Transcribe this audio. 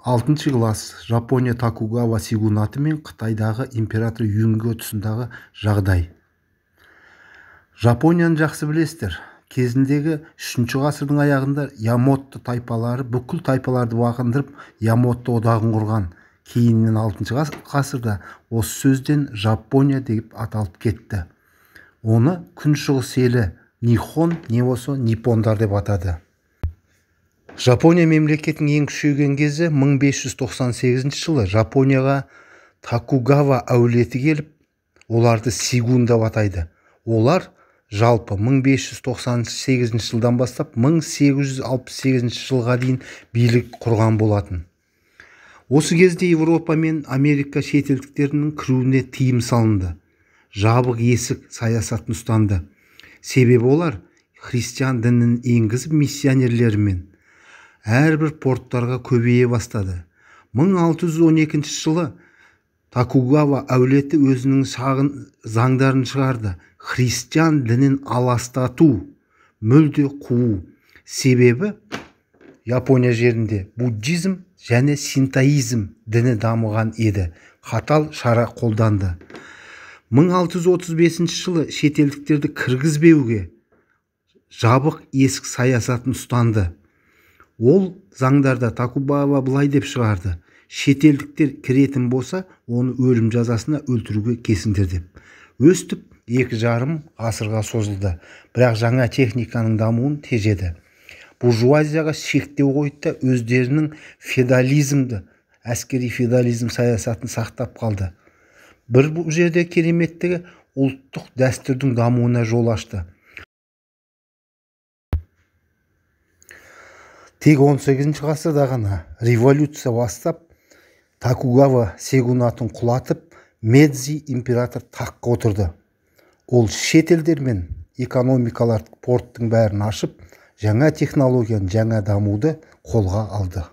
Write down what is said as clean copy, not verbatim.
6 класс. Жапония Токугава сёгунаты мен Қытайдағы император Юнгэ тұсындағы жағдай. Жапонияны жақсы білесіздер. Кезіндегі 3 ғасырдың аяғында Ямото тайпалары бүкіл тайпаларды бағындырып, Ямото одағын құрған. Кейіннен 6 ғасырда осы сөзден Жапония деп аталып кетті. Оны күншығыс елі Нихон, не болса Ниппондар деп атады. Жапония мемлекетінің ең күшейген кезі 1598 жылы Жапонияға Токугава әулеті келіп, оларды сигун деп атайды. Олар жалпы 1598 жылдан бастап 1868 жылға дейін билік құрған болатын. Осы кезде Еуропа мен Америка шетелдіктерінің кіруіне тыйым салынды. Жабық есік саясатын ұстанды. Себебі олар христиан дінін енгізіп миссионерлерімен әрбір порттарға көбейе бастады. 1612 жылы Токугава әулеті өзінің шағын заңдарын шығарды. Христиан дінін аластату, мүлде қуу. Себебі Япония жерінде буддизм және синтоизм діні дамыған еді. Қатал шара қолданды. 1635 жылы шетелдіктерді кіргізбеуге жабық есік саясатын ұстанды. Ол заңдарда Токугава былай деп шығарды: шетелдіктер кіретін болса, оны өлім жазасына өлтіруге кесіңдер деп. Өстіп 2,5 ғасырға созылды, бірақ жаңа техниканың дамуын тежеді. Буржуазияға шектеу қойды да өздерінің феодализмді, әскери феодализм саясатын сақтап қалды. Бір бұл жерде кереметтігі ұлттық дәстүрдің дамуына жол ашты. Тек 18 ғасырда ғана революция бастап, Токугава сёгунатын құлатып, Медзи император таққа отырды. Ол шетелдер мен экономикалар порттың бәрін ашып, жаңа технологияны, жаңа дамуды қолға алды.